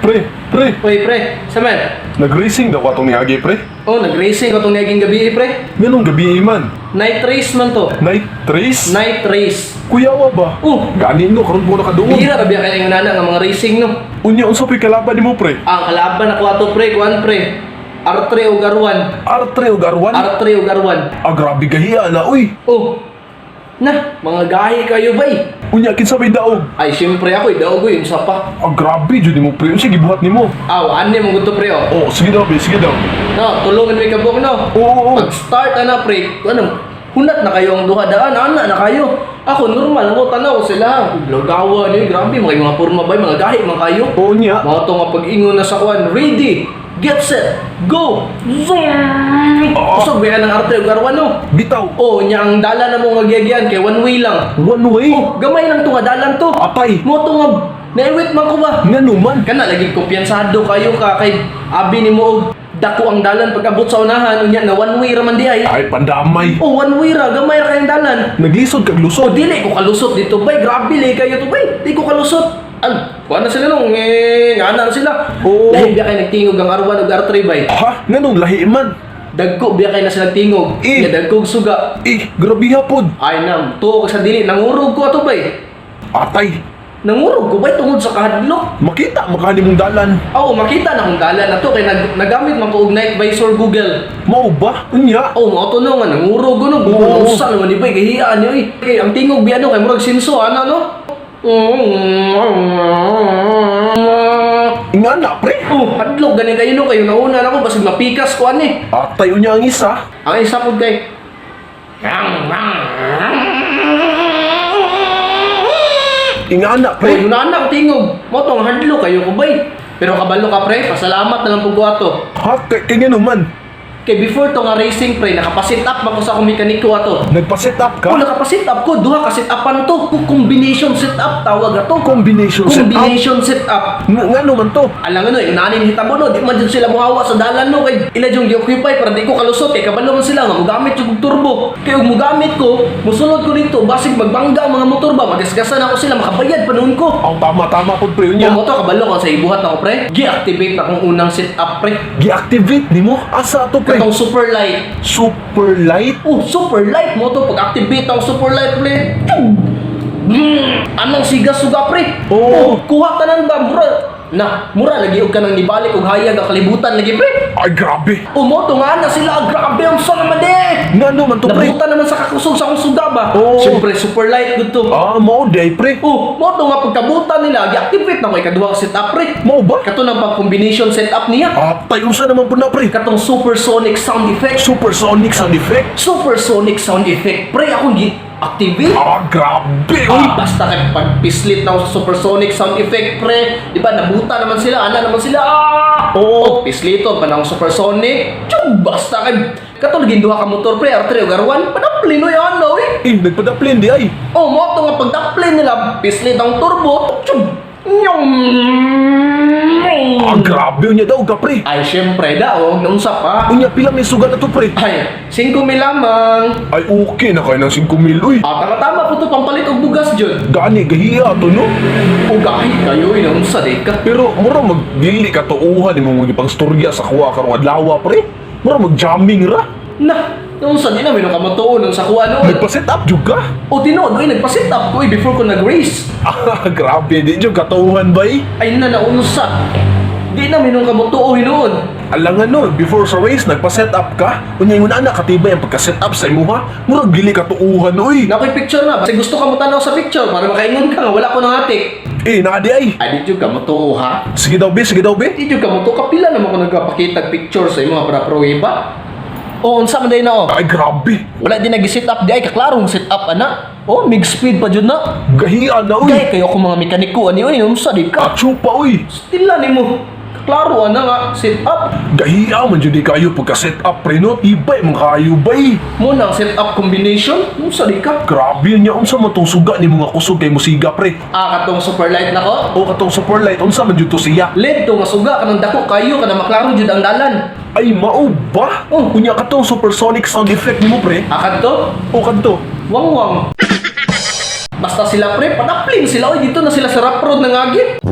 Pre, pre, Uy, pre, saman. Nag-racing daw katong niagi, pre. Oh, nag-racing ko tong niaging gabi, eh, pre. Nganong gabi man? Night race man to. Night race? Night race. Kuyawa ba? Oh. Gani no, karon mo nakaduol. Bihira ra biya kay nana nga mga racing, no. Unya, unsa po'y kalaban nimo, pre? Ang kalaban ako ato, pre, kuan, pre. R3 o R1. R3 ug R1? R3 o R1. Ah, grabe gahiya na, uy. Oh. Na, mga gahi kayo bay. Unya, kinsa may daog? Ay, siyempre ako, daog ko yun sa pa. Ah, grabe jud nimo, pre. Unsa gibuhat nimo? Aw, ani mo gusto, pre, oh. Oh, sige daw, pre, sige daw. No, tulungan mi kabuk, no. Oo. Pag start ana, pre, ano, hunat na kayo ang duha daan, ana na kayo. Ako normal ako tanaw sila. Lagawa niyo, grabe mga porma bay, mga gahi man kayo. Oo niya. Mga to nga pag-ingon na sa kuan, ready, get set, go. Zoom! Oo. Kusog ba ng arte ug R1, no? Bitaw. Oh, nya ang dala na mo nga giyagyan kay one way lang. One way. Oh, gamay lang to nga dalan to. Atay. Mo to nga naiwit man ko ba? Ngano man? Kana lagi kumpiyansado kayo ka kay abi nimo og dako ang dalan pag abot sa unahan, unya na one way ra man di ay. Ay, pandamay. Oh, one way ra, gamay ra kayong dalan. Naglisod kag Oh, lusod. dili ko kalusot dito bay, grabe li kayo to bay. Di ko kalusot. An, kuha na sila nung eh, ngana na sila. Oo. Lahi biya kay nagtingog ang R1 ug R3 bay. Ha? Nganong lahi man? Dagko biya kay na sila nagtingog. Eh. Nya dagkog suga. Eh, grabe hapon. Ay nam, tuo ko sa dili nangurog ko ato bay. Atay, Nangurog ko bay tungod sa kahadlok. Makita makani mong dalan. Oo, makita na kung dalan na to kay nagamit man ko og night visor Google. Mao ba? Unya. Oh, mao to no nga nangurog ko no. Oo. Usa naman ni bay kahiya niyo eh. Kay ang tingog biya no kay murag sinso ana no. Ingana, pre. Oh, hadlok gani kayo no kayo nauna na ko basig mapikas ko ani. Atay, unya ang isa. Ang isa pud kay. Ingana, Pre, pre. una na ang tingog. Mo tong hadlok kayo ko bay. Pero kabalo ka, pre, pasalamat na lang pud ko ato. Ha, kay ngano man? Kay before to nga racing, pre, nakapasit up man ko sa akong mekaniko ato. Nagpa-set up ka? Oh, nakapasit up ko, duha ka sit upan to. Combination set up tawag ato. Combination set up? Combination set up. Ngano man to? Alang ano, yung nanin hitabo no, di man jud sila muhawa sa dalan no kay ila jung gi-occupy para di ko kalusot kay kabalo man sila nga mugamit jud og turbo. Kay og mugamit ko, musulod ko dito, basig magbangga ang mga motor ba, magasgasan ako sila, makabayad pa noon ko. Ang tama-tama pud, pre, Unya unya. mo to kabalo ko sa ibuhat na ko, pre. Gi-activate na akong unang set up, pre. Gi-activate nimo? Asa to, pre? Katong super light. Super light? Oh, super light mo to pag-activate ang super light, pre. Tug! Anong siga-suga, pre? Oo. Oh, kuha tanan ba mura na mura lagi og kanang nibalik og hayag ang kalibutan lagi, pre. Ay, grabe. Umoto nga na sila, ah, grabe ang sa naman eh. Ngano man to, pre? Nabutan naman sa kakusog sa akong suga ba? Oo. Siyempre, super light gud to. Ah, mao day, pre. Oh, mo to nga pagkabutan nila, gi-activate na ko ikaduhang setup, pre. Mao ba? Kato nang pang combination setup niya. Atay, unsa naman pud na, pre? Katong supersonic sound effect. Supersonic sound effect? Supersonic sound effect. Pre, akong gi-activate. Ah, grabe, uy. Ah, basta kay pagpislit na ako sa supersonic sound effect, pre. Di ba, nabuta naman sila, ana naman sila. Ah! Oo. Oh, pislito pa ng supersonic. Tiyog, basta kay katong ginduha ka motor, pre, R3 ug R1, padaplin no yan, no, eh. Eh, nagpadaplin di ay. Oh, mo to nga pagdaplin nila, pislit ang turbo. Tiyog. Nyong. Ah, grabe unya daw ka, pre. Ay, syempre daw, naunsa pa. Unya pila may suga na to, pre? Ay, 5 mil lamang. Ay, okay na kayo ng 5,000, uy. Ah, tama-tama po to pampalit og bugas jud. Gani, gahiya to, no? O gahi kayo, inaunsa di ka. Pero mura magdili ka tuuhan imong mga ipangstorya sa kuha karong adlaw, pre. Mura magjamming ra. Na, naunsa di namin nung kamatuon nung sa kuha noon. Nagpa-set up jud ka. O tinuod, oy, nagpa-set up ko eh, before ko nag-race. Ah, grabe di jud katuuhan bay. Ay na, naunsa. Di namin nung kamutuo hinuon. Alangan no, before sa race nagpa-set up ka. Unya ingon ana katibay ang pagka-set up sa imuha. Murag dili ka tuuhan, uy. Nakoy picture na. Kasi gusto ka mo tanaw sa picture para makaingon ka nga wala ko nang atik. Eh, naa di ay. Ay, di jud ka mutuo ha. Sige daw be, sige daw be. Di jud ka mutuo. Kapila naman ko nagpakita picture sa imong para pruweba. O, unsa man day na oh. Ay, grabe. Wala din nag-set up di ay kaklarong set up ana. Oh, mig speed pa jud na. Gahiya na, uy. Gay kayo ako mga mekaniko ani oy, unsa di ka? Atsupa, uy. Stila nimo. Klaro ana nga set up. Gahiya man jud di kayo pagka-set up, pre, no? Tibay man kayo bay. Mo nang set up combination, unsa di ka? Grabe niya unsa man tong suga ni mga kusog kay musiga, pre. Ah, katong super light na ko. O katong super light unsa man jud to siya? Led to nga suga kanang dako kayo kanang maklaro jud ang dalan. Ay, mao ba? Oh. Unya katong supersonic sound effect nimo, pre. Ah, kadto O kadto. Wangwang. Basta sila, pre, padaplin sila oy, dito na sila sa rough road nangagi.